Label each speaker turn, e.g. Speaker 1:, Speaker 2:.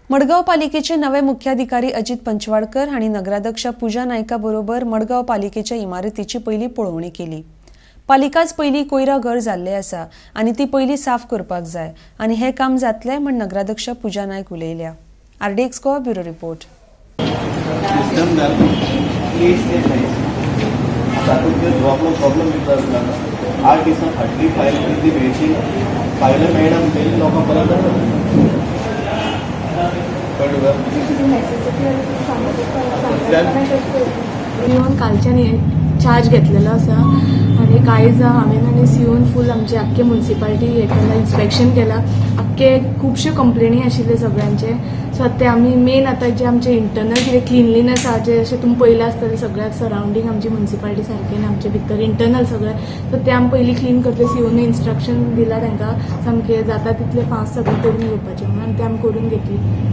Speaker 1: मडगांव पालिकेचे नवे मुख्याधिकारी अजित पंचवाडकर हांणी नगराध्यक्ष पूजा नायका बरोबर मडगांव पालिकेच्या इमारतीची पयली पळोवणी केली. पालिकाच पयली कोयरा घर जाल्ले आसा आनी ती पयली साफ करपाक जाय आनी हें काम जातलें म्हण नगराध्यक्ष पूजा Naik उलयल्या. RDX Goa bureau report.
Speaker 2: System place ते तातूंत प्रॉब्लम प्रॉब्लम कितें आसता, 8 दिसां फाटली फायल कितली मेळची, फायलां मेळना म्हणटकीर लोकांक परत जाता, कळ्ळें तुका?
Speaker 3: येवन कालच्यान चार्ज घेतलेलो आसा आनी कांय हांवें आनी सीओन फूल आमचे आख्खे मुन्सिपालिटी हे केला, इन्स्पेक्शन केला आख्खे. खुबश्यो कंप्लेनी आशिल्ले सगळ्यांचे. सो आतां ते आमी मेन आतां जे आमचे इंटरनल कितें क्लिनलीनस आहा, जे अशें तुमी पळयलां आसतलें, सगळ्याक सरावंडींग आमची मुन्सिपालिटी सारकें आनी आमचे भितर इंटरनल सगळें, सो ते आमी पयलीं क्लीन करतले. सीओन इन्स्ट्रक्शन दिला तांकां, सामकें जाता तितलें फास्ट सगळें करून घेवपाचें म्हणून, आनी ते आमी करून घेतली.